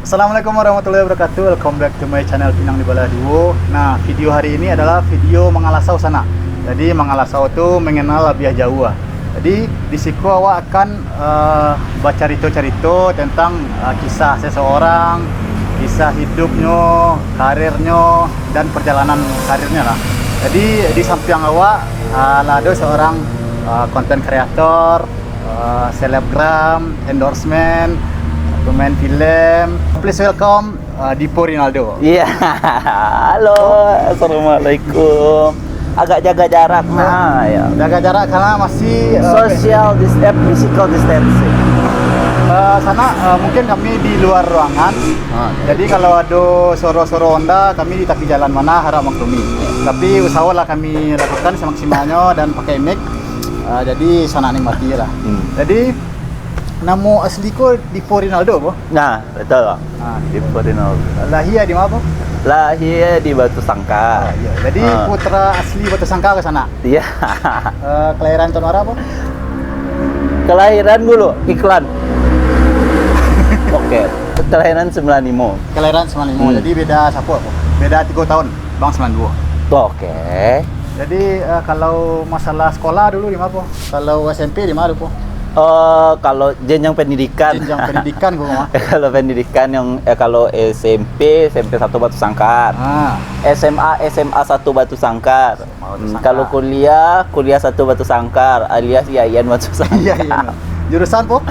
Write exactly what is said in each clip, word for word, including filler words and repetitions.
Assalamualaikum warahmatullahi wabarakatuh. Welcome back to my channel Pinang di Balah Duo. Nah, video hari ini adalah video mangalasau sanak. Jadi mangalasau tu mengenal labiah jauah lah. Jadi di siko awak akan uh, bacarito-carito tentang uh, kisah seseorang, kisah hidupnyo, karirnyo, dan perjalanan karirnyo lah. Jadi di sampiang awak uh, lah ado seorang uh, content creator, uh, selebgram, endorsement, pemain film. Please welcome uh, Dipo Rinaldo. Iya. Halo, assalamualaikum. Agak jaga jarak nah, ya. Jaga jarak karena masih uh, social dis eh, physical distancing. Uh, sana uh, mungkin kami di luar ruangan. Ah, jadi kalau ada soro-soro Honda, kami di tapi jalan mana harap maklumi. Tapi usahalah kami lakukan semaksimalnya dan pakai mic. Uh, jadi sanak nikmati lah. Hmm. Jadi namo asli ko Dipo Rinaldo, boh? Nah, betul. Ah, Dipo Rinaldo. Lahir di mana, boh? Lahir di Batu Sangka. Oh, iya. Jadi ah. Putra asli Batu Sangka ke sana? Iya. Eh, kelahiran tahun berapa? Kelahiran dulu, iklan. Oke. Kelahiran sembilan lima. Kelahiran sembilan lima. Hmm. Jadi beda siapa, boh? Beda tiga tahun. Bang sembilan dua. Oke. Jadi uh, kalau masalah sekolah dulu di mana, boh? Kalau S M P di mana, boh? Uh, kalau jenjang pendidikan. Jenjang pendidikan gue mah. Kalau pendidikan yang eh, kalau S M P, S M P satu Batu Sangkar. Ah. S M A, S M A satu Batu Sangkar. Batu hmm, Sangkar. Kalau kuliah, kuliah satu Batu Sangkar, alias Yayan Batu Sangkar. Iya, iya. Jurusan, boh?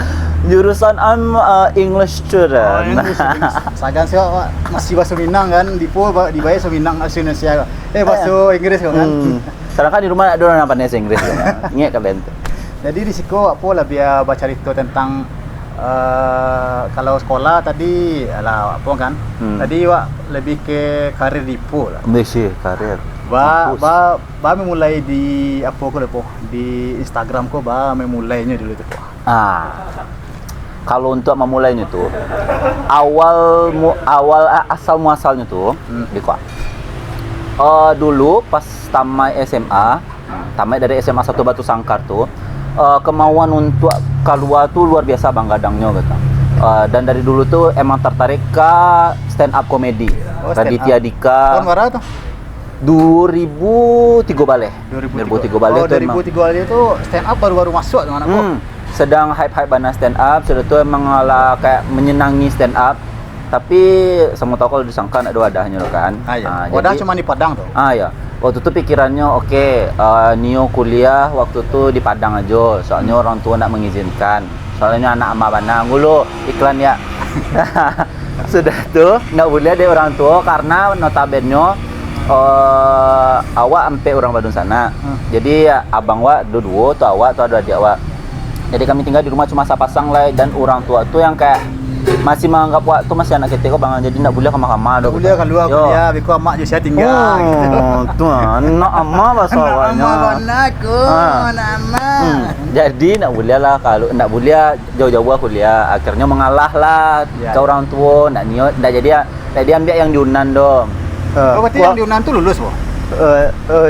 Jurusan I'm uh, English student. Oh, English, English. Sagan sih, Pak, masih bahasa Minang kan, Dipo ba- dibayar bahasa Minang, bahasa Indonesia. Eh, bahasa Inggris kan. Hmm. Sedangkan di rumah ada orang yang pandai bahasa Inggris. Ingat kan, Ben? Jadi di siko apa lebih uh, bacarito tentang uh, kalau sekolah tadi lah apa kan? Hmm. Tadi wak lebih ke karir Dipo lah. Besi karir. Ba, ba, ba memulai di apa ko lepo? Di Instagram ko ba memulainyo dulu tu. Ah. Kalau untuk memulainyo tu, awal mu, awal asal muasalnyo tu, hmm. Di kuak. Uh, dulu pas tamat S M A, tamat dari S M A satu Batu Sangkar tu, uh, kemauan untuk keluar tu luar biasa bang gadangnyo gitu. Uh, dan dari dulu tu emang tertarik ke stand up comedy. Oh, Raditya Dika. Tahun berapa tu? Dua ribu tiga baleh. Dua ribu tiga baleh. Oh, tu dua ribu tiga baleh tu stand up baru-baru masuk tu anak hmm. Sedang hype-hype bana stand up, sudah tu emang lah kayak menyenangi stand up. Tapi samo tau kalau disangka nak ada wadahnyo kan. Ah, iya. Ah, wadah jadi, cuma di Padang tu. Ah, iya. Waktu tu pikirannya oke, okay, uh, eh, Nio kuliah waktu tu di Padang aja. Soalnya hmm. Orang tua nak mengizinkan. Soalnya anak ama bana dulu iklan ya. Sudah tu nak buliah dek orang tua karena notabene uh, awak ampek orang Badung sana. Hmm. Jadi abang wak duo-duo tu awak tu ada adik awak. Jadi kami tinggal di rumah cuma sapasang lai dan orang tua tu yang kayak masih menganggap wak tu masih anak ketek ko bang. Jadi nak buliah kama-kama doh. Buliah keluar kuliah, biko amak je saya tinggal. Oh, tu anak ama bahasa awaknya. Anak ama bana ko, ha. Anak ama. Hmm. Jadi nak buliah lah kalau nak buliah jauh-jauh lah kuliah, akhirnya mengalah lah ya, ke orang tua, nak niat, nak jadi nak diambil yang di Unan dong. Uh, oh, berarti yang di Unan tu lulus boh? Eh, eh,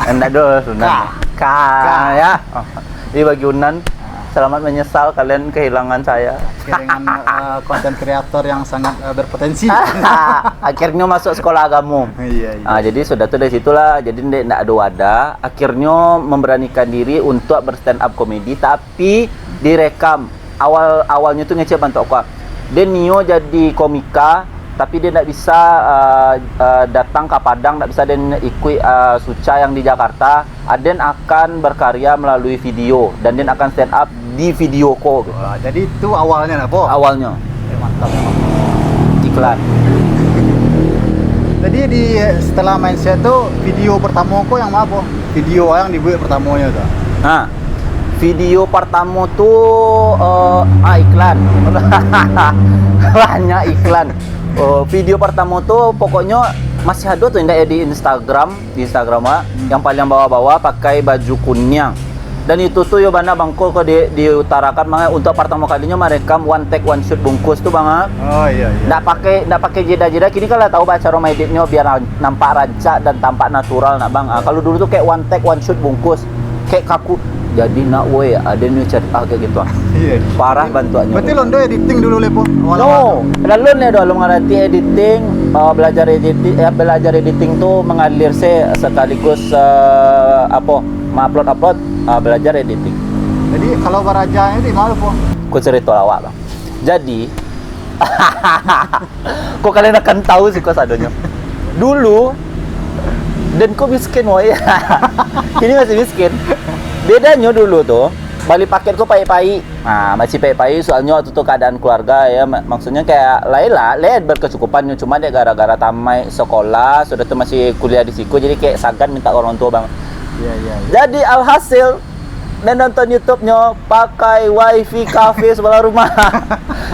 eh, ndak do Unan. Ka. Ka, ka. Ya. Oh. Jadi bagi Unan, selamat menyesal kalian kehilangan saya. Kehilangan uh, konten kreator yang sangat uh, berpotensi. Akhirnya masuk sekolah agama. Iya, iya. Ah, jadi sudah tu dari situlah, jadi ndak ada wadah. Akhirnya memberanikan diri untuk berstand up comedy, tapi direkam. Awal-awalnya tu ngecek bantuak kuak. Den nio jadi komika, tapi dia ndak bisa uh, uh, datang ke Padang, ndak bisa den ikuik uh, suca yang di Jakarta. Aden akan berkarya melalui video dan den akan stand up di video ko. Wah, jadi itu awalnya lah, boh. Awalnya. Eh, mantap, mantap. Iklan. Jadi di setelah mindset tu video pertama ko yang mana, boh? Video yang dibuat pertamanya tu. Ha. Video pertama tu uh, ah iklan. Banyak iklan. Oh, video pertama tu pokoknya masih ada tu indak ya di Instagram, di Instagram ah, hmm. Yang paling bawah-bawah pakai baju kuning. Dan itu tu yo bana bangko ko di, diutarakan manga untuk pertama kalinya merekam one take one shoot bungkus tu bang ah. Oh iya iya. Ndak pakai ndak pakai jeda-jeda kini kalau tahu baca rumah editnya biar nampak rancak dan tampak natural nak bang. Ah, kalau dulu tu kayak one take one shoot bungkus. Kayak kaku Jadi nak woi, ada ni cari ah kayak gitu ah. Iya. Parah bantuaknya. Berarti lo ndo editing dulu le po. No, lalu ni dah lo ngarati editing, uh, belajar editing, eh, belajar editing tu mengalir se sekaligus uh, apa, mengupload upload, uh, belajar editing. Jadi kalau baraja ni di mana po? Ku cerita awak bang. Jadi, kok kalian akan tahu sih kok sadonyo. Dulu dan kok miskin woi. Kini masih miskin. Bedanyo dulu tu bali paket ko pai-pai. Nah, masih pai-pai soalnya waktu tu keadaan keluarga ya, mak- maksudnya kayak lain lah, lain berkecukupannyo cuma dek gara-gara tamai sekolah, sudah tu masih kuliah di siku jadi kayak sagan minta orang tua bang. Iya iya. Jadi alhasil dan nonton YouTube-nyo pakai wifi kafe sebelah rumah.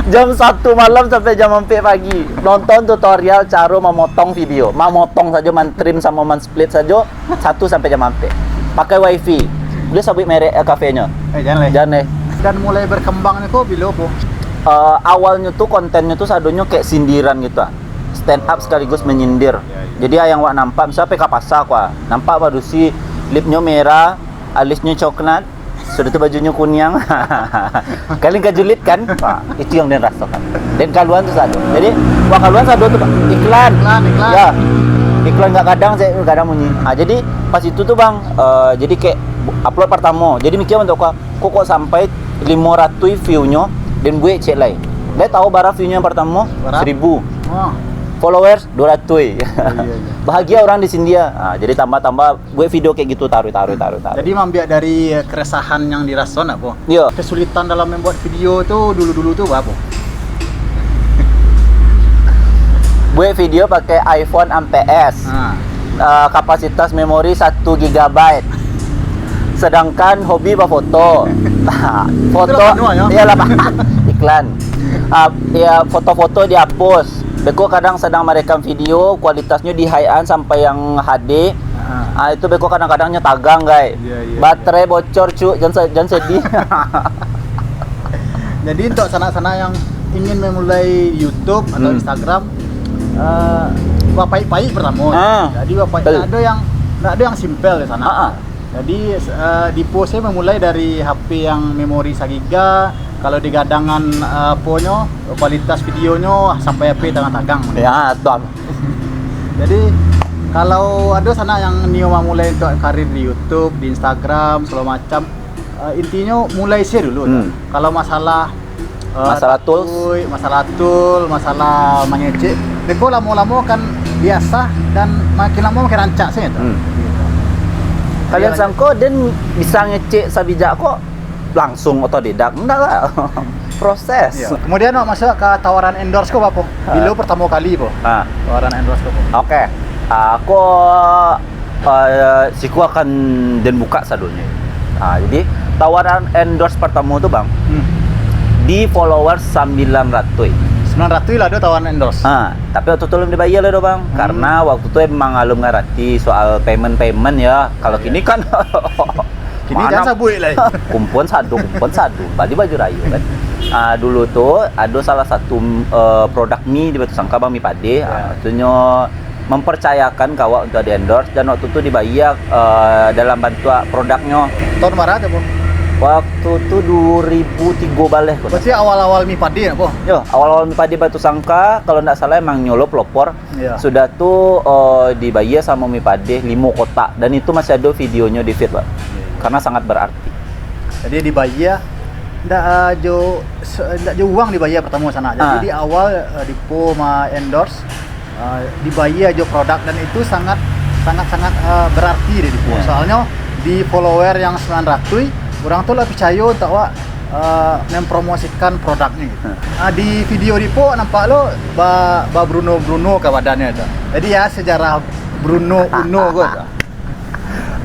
Jam satu malam sampai jam ampek pagi. Nonton tutorial caro mamotong video. Mamotong sajo, mantrim samo mansplit sajo satu sampai jam ampek. Pakai wifi. Dia sabut merek eh, kafenyo. Eh jangan le. Jangan eh. Dan mulai berkembangnya ko bilo po? Uh, awalnyo tu kontennyo tu sadonyo kayak sindiran gitu ah. Stand up sekaligus menyindir. Jadi yang awak nampak misalnya ka pasar ko ah. Nampak padusi lipnyo merah, alisnyo coklat, sudah tu bajunyo kuniang. Kalian ka julid kan? Ha, itu yang den rasakan. Den kaluan tu sado. Jadi, wah kaluan sado tu bang. Iklan. Iklan, iklan. Ya. Iklan nggak kadang saya kadang bunyi. Ah jadi pas itu tu bang, eh, jadi kayak upload pertama. Jadi mikir untuk kau, kok kok sampai lima ratus view-nyo dan buat cek lai. Dia tahu bara view-nyo yang pertama? Bara? Seribu. Oh. Followers dua ratus. Iya, iya. Bahagia orang di Sindia. Ah jadi tambah-tambah buat video kayak gitu taruh taruh taruh taruh. Jadi mambiak dari eh, keresahan yang diraso nak po? Yo, Kesulitan dalam membuat video tu dulu-dulu tu apa? buat video pakai iPhone empat S. Nah, Eh, kapasitas memori satu gigabyte. Sedangkan hobi bafoto. Foto Itulah manual, ya. Iyalah bang. Iklan. Ah, ya foto-foto dihapus. Beko kadang sedang merekam video, kualitasnya di high-an sampai yang H D. ah. Ah itu beko kadang-kadangnya tagang guys. Iya, iya, Baterai bocor cuk, jangan se- jangan sedih. Jadi untuk sanak-sanak yang ingin memulai YouTube atau Hmm. Instagram, eh, bapaik-paik pertama. Ah, Jadi bapaik betul. Tak ada yang tak ada yang simpel di sana. Ah, ah. Jadi eh, di post saya memulai dari H P yang memori sagiga, kalau digadangan eh, aponyo kualitas videonyo sampai H P tagang-tagang. Ya, tuan. Jadi kalau ada sanak yang nio mamulai untuk karir di YouTube, di Instagram, segala macam, eh, intinyo mulai se dulu. Hmm. Kalau masalah eh, Masalah tools? Tui, masalah tool, masalah mangecek, beko lamo-lamo kan biasa dan makin lamo makin rancak se tu. Hmm. Kalian Iya. sangko den bisa ngecek sabijak kok langsung otodidak? Enggak lah. Proses. Iya. Kemudian awak masuk ke tawaran endorse ko apo? Ah. Bilo pertama kali po? Ah. Tawaran endorse ko apo? Oke. Ah, aku uh, siku akan den buka sadonyo. Ah, jadi tawaran endorse pertama tu bang Hmm. di follower sembilan ratus. Sembilan ratus lah ada tawaran endorse. Ah, tapi waktu tu belum dibayar lah doh bang. Hmm. Karena waktu tu emang alun ngarati soal payment-payment ya. Kalau kini kan Kini jangan sabuik lah. Kumpuan sadu, kumpuan sadu. Bali baju rayo kan. Ah, dulu tu ada salah satu uh, produk mi di Batu Sangka bang mi pade. Ah, maksudnya mempercayakan ke awak untuk di endorse dan waktu tu dibayar uh, dalam bantuak produknyo. Tahun bara tu po? Waktu tu dua ribu tiga baleh kot. Berarti awal-awal mi pade apo? Yo, awal-awal mi pade Batu Sangka kalau ndak salah emang nyolo pelopor. Ya. Sudah tu uh, dibayar sama mi pade limo kotak dan itu masih ada videonyo di feed, Pak. Karena sangat berarti. Jadi dibayar ndak uh, jo se- ndak jo uang dibayar pertama sana. Jadi Ah. Di awal uh, Dipo ma endorse uh, dibayar jo produk dan itu sangat sangat sangat uh, berarti di Dipo. Ya. Soalnya di follower yang sembilan ratus orang tu lah percaya untuk awak uh, mempromosikan produknya gitu. Hmm. Uh, di video Dipo nampak lo ba, ba Bruno Bruno ke badannya tu. Jadi ya sejarah Bruno Uno kot.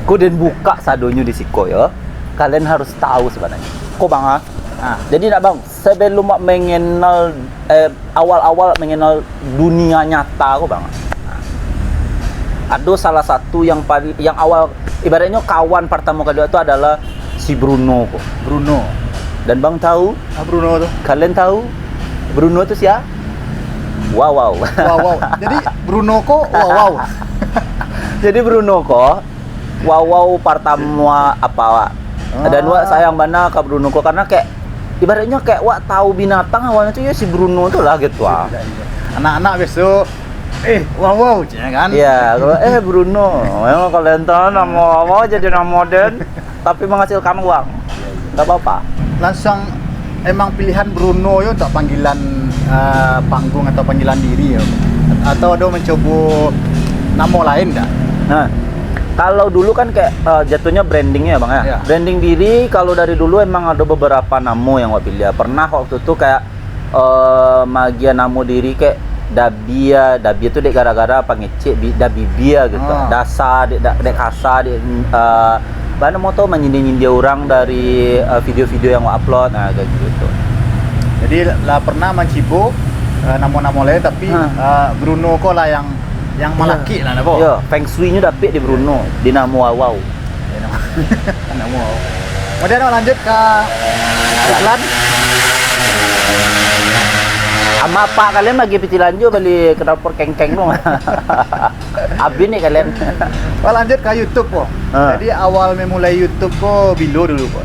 Ku den buka sadonyo di siko yo. Kalian harus tahu sebenarnya. Ko bang ah. Ah. Jadi nak bang, sebelum awak mengenal eh, awal-awal mengenal dunia nyata ko bang. Ada salah satu yang paling yang awal ibaratnya kawan pertama kali tu adalah si Bruno ko. Bruno. Dan bang tahu, Ah, Bruno tu. kalian tahu Bruno tu siapa? Wow wow. Wow wow. Jadi Bruno ko wow wow. Jadi Bruno ko, wawau pertama apa Dan wak sayang bana ka Bruno ko, karena kayak, ibaratnyo kayak wak tahu binatang awalnyo tu ya si Bruno tu lah gitu ah. Anak-anak biaso, "Eh, wow, wow," caknyo kan. Iya, kalau, "Eh, Bruno, memang kalian tahu nama awak jadi nama den, tapi menghasilkan uang." Nggak apa-apa. Langsung emang pilihan Bruno yo untuk panggilan, eh, panggung atau panggilan diri yo? Atau ado mencoba nama lain dak? Nah, kalau dulu kan kayak, eh, jatuhnya brandingnya, Bang, ya. Ya. Branding diri, kalau dari dulu emang ada beberapa nama yang wak pilih. Pernah waktu tu kayak, eh, magia nama diri kayak Dabia. Dabia tu dek gara-gara pangecek bi-, Dabibia gitu. Ah. Dasar, dek, dek, dek kasar, dek, eh, apa nama tu, menyindir-nyindir orang dari, eh, video-video yang wak upload, nah, kayak gitu. Jadi lah pernah mancibo, eh, nama-nama lain, tapi, Ha. eh, Bruno ko lah yang, yang malakik lah, ndak, Po? Ya, feng shui-nyo dapik di Bruno, di nama awau. Nama awau. Kemudian lanjut ke iklan. Ama apak kalian lagi piti lanjut bali knalpot kengkeng tu. Abih ni kalian. Wak lanjut ke YouTube, Po. Ha. Jadi awal memulai YouTube ko bilo dulu, Po?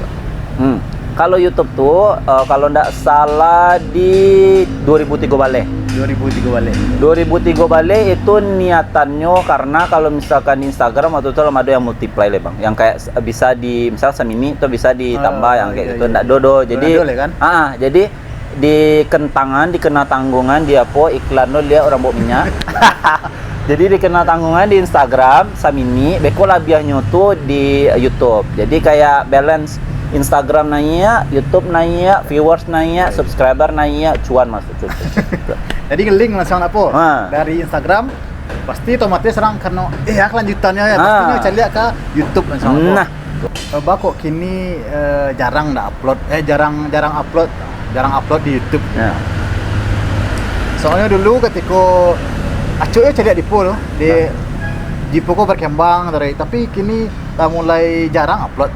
Hmm. Kalau YouTube tu, eh, kalau ndak salah di dua ribu tigo baleh. Dua ribu tigo baleh. Dua ribu tigo baleh itu niatannyo karena kalau misalkan di Instagram waktu tu lah ado yang multiply lah, Bang. Yang kayak s-, bisa di, misal samini tu bisa ditambah Ah, yang kayak iya, gitu. iya. Ndak dodo. Jadi, Donado lah kan? Ah, jadi di kentangan, dikena tanggungan di apo iklan tu liek urang bawa minyak. Jadi dikena tanggungan di Instagram samini, beko labiahnyo tu di YouTube. Jadi kayak balance Instagram naiak, YouTube naiak, viewers naiak, subscriber naiak, cuan masuk, cuan. Jadi link langsung apa? Ha. Dari Instagram pasti otomatis orang kena, eh, ah, kelanjutannya ya, Ha. pastinya cari lihat ke YouTube langsung apa? Nah. Eh, Bang, kok kini, eh, jarang dah upload, eh, jarang, jarang upload, jarang upload di YouTube. Ya. Soalnya dulu ketika acuk yo cari lihat di Po tu, di di Po ko berkembang tadi, tapi kini dah mulai jarang upload.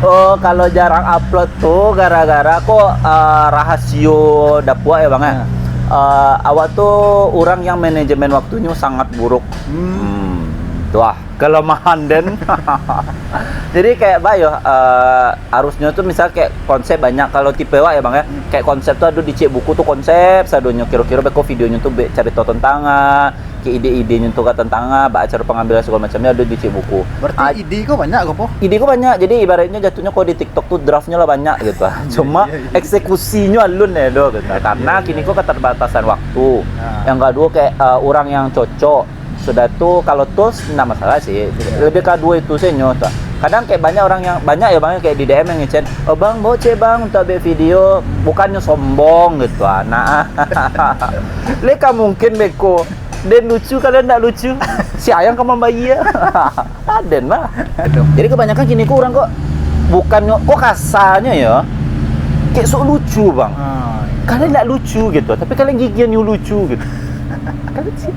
Oh, kalau jarang upload tu gara-gara kok, eh, rahasio dapuak ya, Bang, ya? Ya. Eh, awak tu orang yang manajemen waktunyo sangat buruk. Hmm. Tu ah, kelemahan den. Jadi kayak bayo, eh, harusnyo tu misal kayak konsep banyak. Kalau tipe wak ya, Bang, ya, kayak konsep tu ado di ciek buku tu konsep sadonyo, kiro-kiro beko videonyo tu be-, carito tentang, ah, kayak ide-idenyo tu ka tentang, ah, baa caro pengambilan segala macamnya ado di ciek buku. Berarti Ah, ide ko banyak ko, Po? Ide ko banyak, jadi ibaratnyo jatuhnyo kalau di TikTok tu draftnyo lah banyak gitu ah. Cuma Iya, iya. eksekusinyo alun ya do gitu. Karena Iya, kini iya. Ko keterbatasan waktu. Nah. Yang kedua kayak, eh, orang yang cocok. Sudah tu kalau tos ndak masalah sih. Lebih ka duo itu sajo tu. Kadang kayak banyak orang yang, banyak ya, Bang, kayak di D M yang ngecen, "Oh, Bang, bawa cek, Bang, untuk ambil video." Bukannyo sombong gitu ah. Nah. Leka mungkin beko. Den lucu, kalian ndak lucu. Si ayang ka mambayia. Aden lah. Jadi kebanyakan kini ko orang kok bukannyo, kok kasarnyo ya, kayak sok lucu, Bang. Ah, Kalian ndak lucu gitu, tapi kalian gigian you lucu gitu. Kalian sih.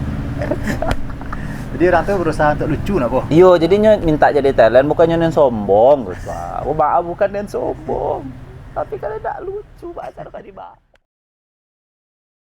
Jadi orang tu berusaha untuk lucu nak, Po? Iyo, jadinyo minta jadi talent, bukannyo nen sombong gitu. Aku maaf, bukan nen sombong. Tapi kalian ndak lucu, bahasa kau di bawah.